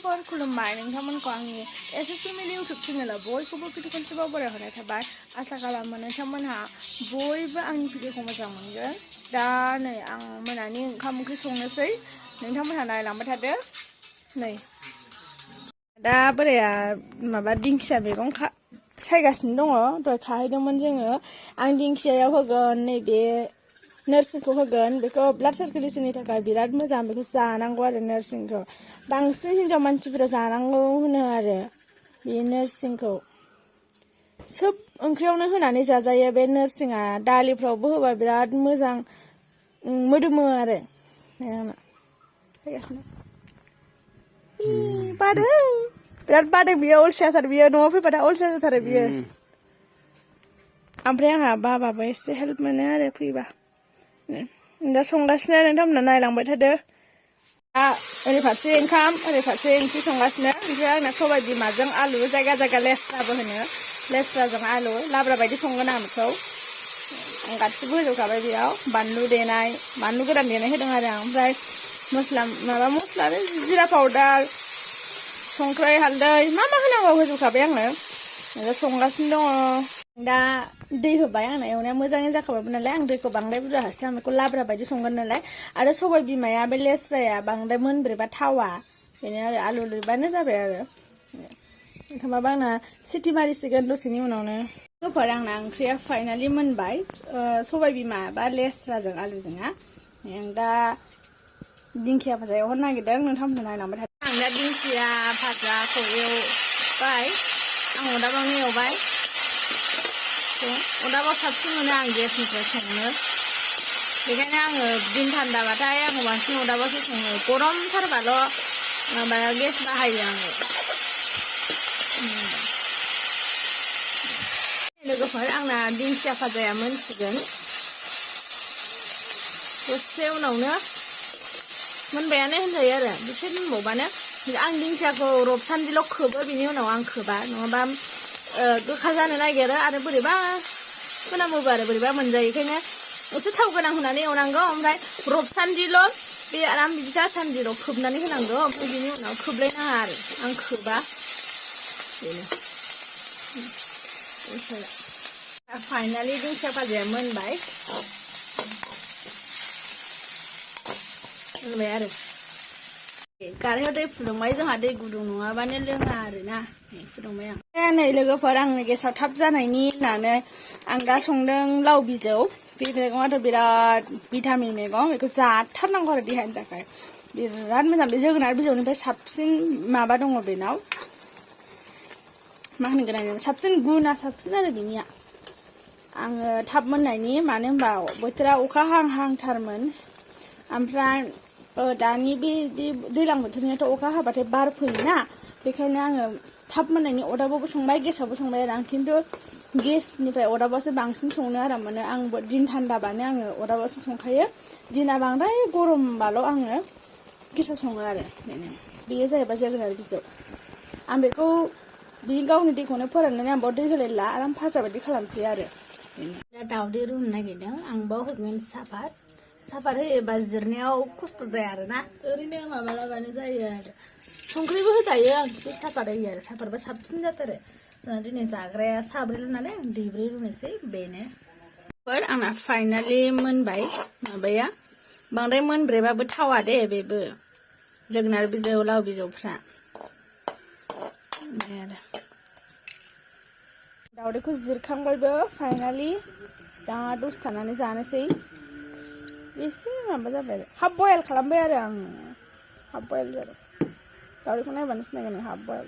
खबर खुलुमबाय नोंथांमोनखौ आंनि Ssfamily YouTube चेनेलाव बयखौबो भिडिअ खनसेबाव बरायहरनाय थाबाय आसा खालामो नोंथांमोनहा बयबो आंनि भिडिअखौ मोजां मोनगोन दा नै आं मोनानि ओंखाम ओंख्रि संनोसै नोंथांमोनहा नायलांबाय थादो नै दा बोराया माबा दिंखिया मैगं सायगासिनो दङ दहाय खाहैदोंमोन जोङो आं दिंखियायाव होगोन नैबे नोरसिंखौ होगोन बेखौ ब्लाड सार्कुलेशननि थाखाय बिराद मोजां बेखौ जानांगौ आरो नोरसिंखौ बांसिन हिनजाव मानसिफोरा जानांगौ होनो आरो बे नोरसिंखौ सोब ओंख्रियावनो होनानै जाजायो बे नोरसिंआ दालिफ्रावबो होबा बिराद मोजां मोदोमो आरो आंना फैगासिनो बादों बिराद बादों बियो अलसियाथार बियो न'आव फैबाथाय अलसिया जाथारो बियो ओमफ्राय आंहा बाबाबो एसे हेल्प मोनो आरो फैबा दा संगासिनो नोंथांमोना नायलांबाय थादो ओरै फारसे ओंखाम ओरै फारसे ओंख्रि संगासिनो ओमफ्राय आंना सबाय बिमाजों आलु जायगा जायगा लेस्राबो होनो लेस्राजों आलु लाब्रा बायदि संगोन आं बेखौ आं गासिबो होजोबखाबाय बेयाव बानलु देनाय बानलु गोरान देनाय होदों आरो आं ओमफ्राय माबा मस्ला जिरा पाउडार संख्रै हालदै मा होनांगौ होजोबखाबाय आङो दा संगासिनो दङ दा दै होबाय आंना एवनाया मोजाङै जाखाबायबो नालाय आं दैखौ बांद्राय बुरजा होसै आं बेखौ लाब्रा बायदि संगोन नालाय आरो सबाय बिमाया बे लेस्राया बांद्राय मोनब्रेबा थावा बेनो आरो आलु लुबानो जाबाय आरो ओंखामाबो आंना सिटि मारिसिगोन दसेनि उनावनो गोफोर आंना ओंख्रिया फाइनालि मोनबाय सबाय बिमा बा लेस्राजों आलुजोंआ आं दा दिंखिया भाजा एवहरनो नागिरदों नोंथांमोनहा नायलांबाय थादों आं दा दिंखिया भाजाखौ एवबाय आं अदाबावनो एवबाय अदाबाव साबसिन मोनो आं गेसनिफ्राय संनो बेखायनो आङो दिन थान्दाबाथाय आङो बांसिन अदाबावसो सङो गरमथारबाल' माबा गेस बाहायो आङो लोगोफोर आंना दिंखिया भाजाया मोनसिगोन दसे उनावनो मोनबायानो होनजायो आरो दसे दोनबावबानो आं दिंखियाखौ रबसान्दिल' खोबो बिनि उनाव आं खोबा नङाबा गोखा जानो नागिरो आरो बोरैबा खोनामोबो आरो बोरैबा मोनजायो बेखायनो एसे थाव गोनां होनानै एवनांगौ ओमफ्राय रबसान्दिल' बे आराम बिदि जासान्दिल' खोबनानै होनांगौ ओमफ्राय बिनि उनाव खोबलायनाङा आरो आं खोबा बेनो फाइनालि दिंखिया भाजाया मोनबाय आरो गारहायाव दै फुदुंबाय जोंहा दै गुदुं नङाबानो लोङा आरोना फुदुंबाय आं नै लोगोफोर आंनो गेसाव थाब जानायनि होननानै आं दा संदों लाव बिजौ बे मैगङाथ' बिराद भिटामिन मैगं बेखौ जाथारनांगौ आरो देहानि थाखाय बिराद मोजां बे जोगोनार बिजौनिफ्राय साबसिन माबा दङ बेनाव मा होनगोन आङो साबसिन गुना साबसिन आरो बिनिया आङो थाब मोननायनि मानो होनबा बोथोरा अखा हांहांथारमोन ओमफ्राय दानि बे दैज्लां बोथोरनियाथ' अखा हाबाथाय बार फैयोना बेखायनो आङो थाब मोननायनि अदाबावबो संबाय गेसावबो संबाय आरो आं खिन्थु गेसनिफ्राय अदाबावसो बांसिन संनो आराम मोनो आंबो दिन थान्दाबानो आङो अदाबावसो संखायो दिना बांद्राय गरमबाल' आङो गेसाव सङो आरो बेयो जाहैबाय जोगोनार बिजौ आं बेखौ बे गावनि दैखौनो फोराननानै आं बाव दै होलायला आराम भाजा बायदि खालामसै आरो दा दावदै रुनो नागिरदों आं बाव होगोन सापात होयोबा जिरनायाव खस्थ' जाया आरोना ओरैनो माबालाबानो जायो आरो संख्रिबो होजायो आं खिन्थु सापात होयो आरो सापातबा साबसिन जाथारो जोंहा दिनै जाग्राया साब्रैल' नालाय आं दैब्रै रुनोसै बेनो आंना फाइनालि मोनबाय माबाया बांद्राय मोनब्रेबाबो थावा दे बेबो जोगोनार बिजौ लाव बिजौफ्रा आरो दावदैखौ जिरखांबायबो फाइनालि दा दसे थानानै जानोसै एसे माबा जाबाय आरो हाफ बयल खालामबाय आरो आं हाफ बयल जाबाय दावदैखौ नायबानो सिनायगोन हाफ बयल